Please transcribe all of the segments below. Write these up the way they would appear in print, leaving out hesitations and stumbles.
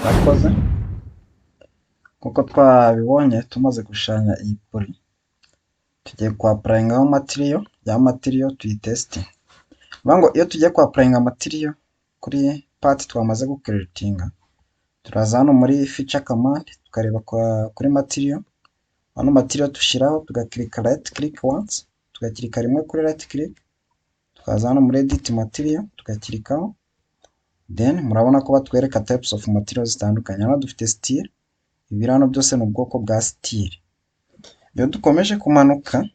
Murakoze, nk'uko twabibonye tumaze gushushanya iyi pulley, tugiye kwapplyingaho material, ya material tuyitesitinge. Ni ukuvuga ngo iyo tugiye kwapplyinga material kuri part twamaze gucreatinga, turaza hano muri feature command, tukareba kuri material, hano material dushyiraho tugaclicka right click once, tugaclicka rimwe kuri right click, tukaza hano muri edit material tugaclickaho, then murabona ko batwereka types of material zitandukanye. Hano dufite steel, ibiri hano byose ni ubwoko bwa steel. Iyo dukomeje kumanuka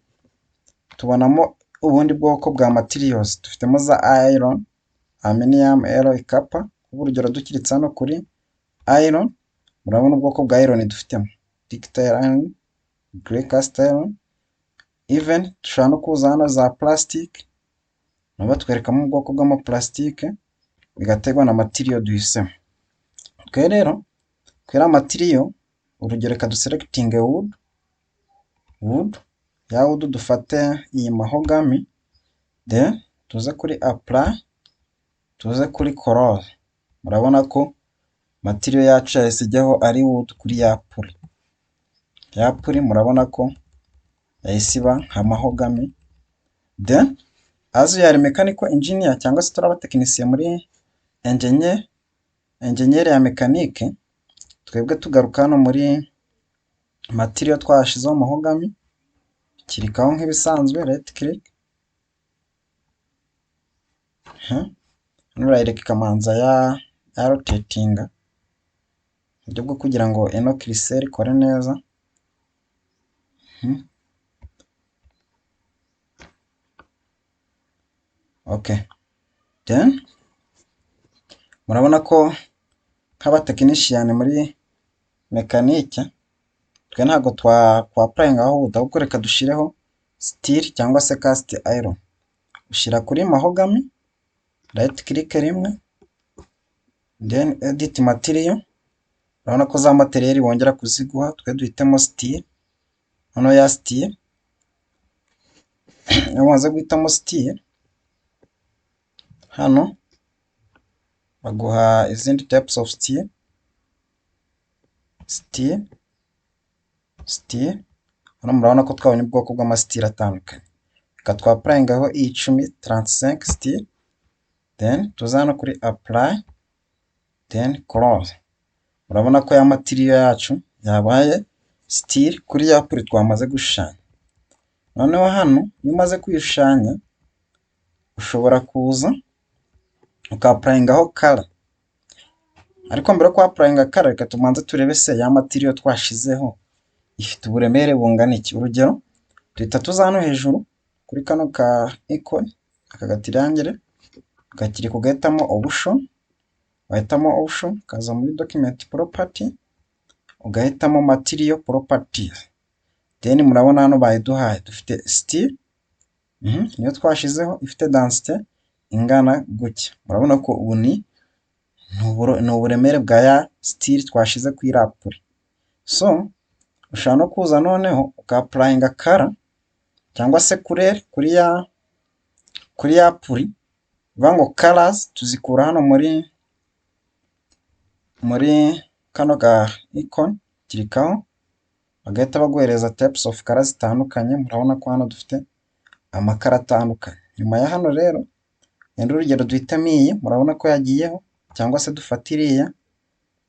tubonamo ubundi bwoko bwa materials, dufitemo za iron, aluminium, alloy, copper. Urugero duclickitse hano kuri iron, murabona ubwoko bwa iron dufitemo, ductile iron, grey cast iron, even dushobora no kuza hano za plastic, nabo batwerekamo ubwoko bw'amapulasitike, bigaterwa na material duhisemo. Twe rero kuri iriya material, urugero reka duselectinge wood, wood, ya wood dufate iyi mahogany, then tuze kuri apply, tuze kuri close. Murabona ko material yacu yahise ijyaho ari wood kuri ya pulley. Ya pulley murabona ko yahise iba nka mahogany, then as we are mechanical engineer cyangwa se turi abatekinisiye muri engineer ya mekanike, twebwe tugaruka hano muri material twashizeho mahogany, clickaho nk'ibisanzwe right click, hano urayireka ikamanza ya rotatinga, mu buryo bwo kugira ngo ino cursor ikore neza. Okay, then murabona ko nk'abatekinisiyani muri mekanike, twe ntabwo twapplyingaho wood, ahubwo reka dushyireho steel cyangwa se cast iron. Ushyira kuri mahogany, right click rimwe, then edit material, urabona ko za material bongera kuziguha, twe duhitemo steel, noneho ya steel, iyo umaze guhitamo steel, hano baguha izindi types of steel, steel, steel, hano murabona ko twabonye ubwoko bw'amasteel atandukanye. Reka twapplyingaho iyi 10 35 steel, then tuze hano kuri apply, then close. Murabona ko ya material yacu yabaye steel kuri ya pulley twamaze gushushanya. Noneho hano iyo umaze kuyishushanya, ushobora kuza ukapplyingaho color, ariko mbere yo kwapplyinga color, reka tubanze turebe se ya material twashizeho ifite uburemere bungana iki. Urugero duhita tuza hano hejuru kuri kano ka icon, aka gatriangle, ugaclicka ugahitamo option, wahitamo option ukaza muri document property, ugahitamo material properties. Then murabona hano bayiduhaye, dufite steel niyo twashizeho ifite densité ingana gutya. Murabona ko ubu ni uburemere bwa ya steel twashize ku iriya pulley. So ushobora no kuza noneho ukapplyinga color cyangwa se couleur kuri ya pulley, bivuga ngo colors tuzikura hano muri kano ka icon, clickaho bagahita baguhereza types of color zitandukanye, murabona ko hano dufite amacolor atandukanye. Nyuma ya hano rero, wenda urugero duhitemo iyi, murabona ko yagiyeho, cyangwa se dufate iriya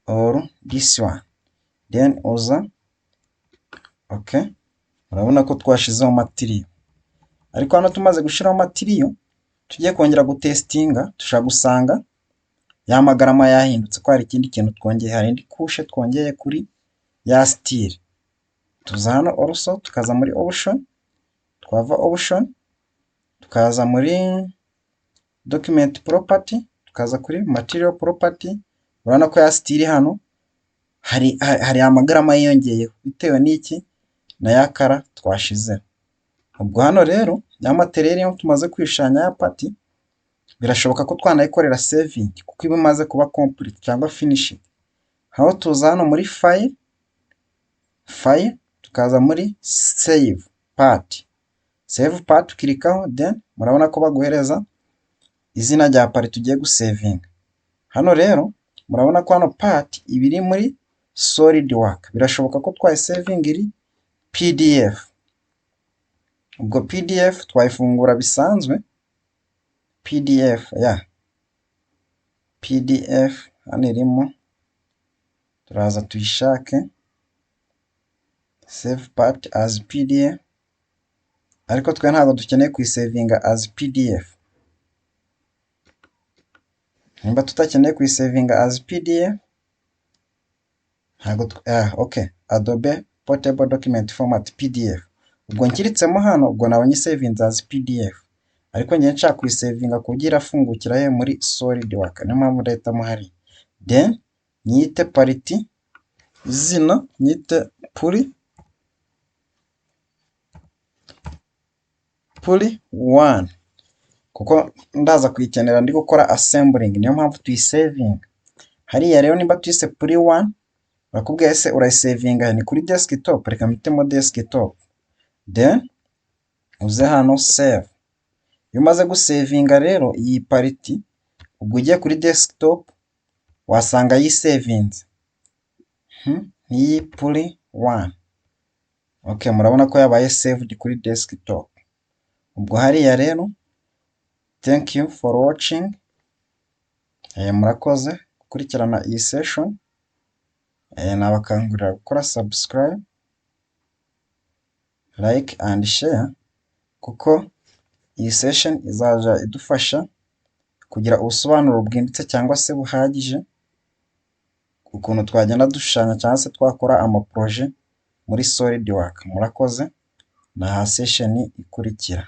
or this one, then uza okay, murabona ko twashizeho material. Ariko hano tumaze gushyiraho material, tugiye kongera gutesitinga, dushobora gusanga ya magarama yahindutse ko hari ikindi kintu twongeye, hari indi couche twongeye kuri ya steel. Tuza hano also tukaza muri option, twava option tukaza muri document property, tukaza kuri material property, urabona ko ya steel hano hari amagarama yiyongeyeho bitewe n'iki? Na ya color twashizeho. Ubwo hano rero ya material iyo tumaze kuyishushanya ya part, birashoboka ko twanayikorera saving kuko iba imaze kuba complete cyangwa finished. Aho tuza hano muri file, file tukaza muri save part, save part uclickaho, then murabona ko baguhereza izina rya part tugiye gusevinga. Hano rero Murabona ko hano part iba iri muri SolidWorks. Birashoboka ko twayisavinga iri PDF. Ubwo PDF twayifungura bisanzwe, PDF ya PDF hano irimo, turaza tuyishake, save part as PDF, ariko twe ntabwo dukeneye kuyisavinga as PDF. Nimba tutakeneye kuyisavinga as PDF, ntabwo, okay, Adobe Portable Document Format, PDF. Ubwo nclickitsemo hano, ubwo naba nyisavinze as PDF. Ariko njyewe nshaka kuyisavinga ku buryo irafungukira he? Muri SolidWorks. Niyo mpamvu ndahitamo hariya. Then nyite part, izina nyite pulley one, kuko ndaza kuyikenera ndi gukora assembling, niyo mpamvu tuyisavinga. Hariya rero nimba tuyise pulley one, barakubwira: ese urayisavinga ni kuri desktop? Reka mpitemo desktop. Then uze hano, save. Iyo umaze gusavinga rero iyi part, ubwo ugiye kuri desktop wasanga yisavinze. N'iyi pulley one. Okay, murabona ko yabaye saved kuri desktop. Ubwo hariya rero, thank you for watching, murakoze gukurikirana iyi session, nabakangurira gukora subscribe, like and share, kuko iyi session izajya idufasha kugira ubusobanuro bwimbitse cyangwa se buhagije, ukuntu twagenda dushushanya cyangwa se twakora amaprojet muri SolidWorks. Murakoze, ni aha session ikurikira.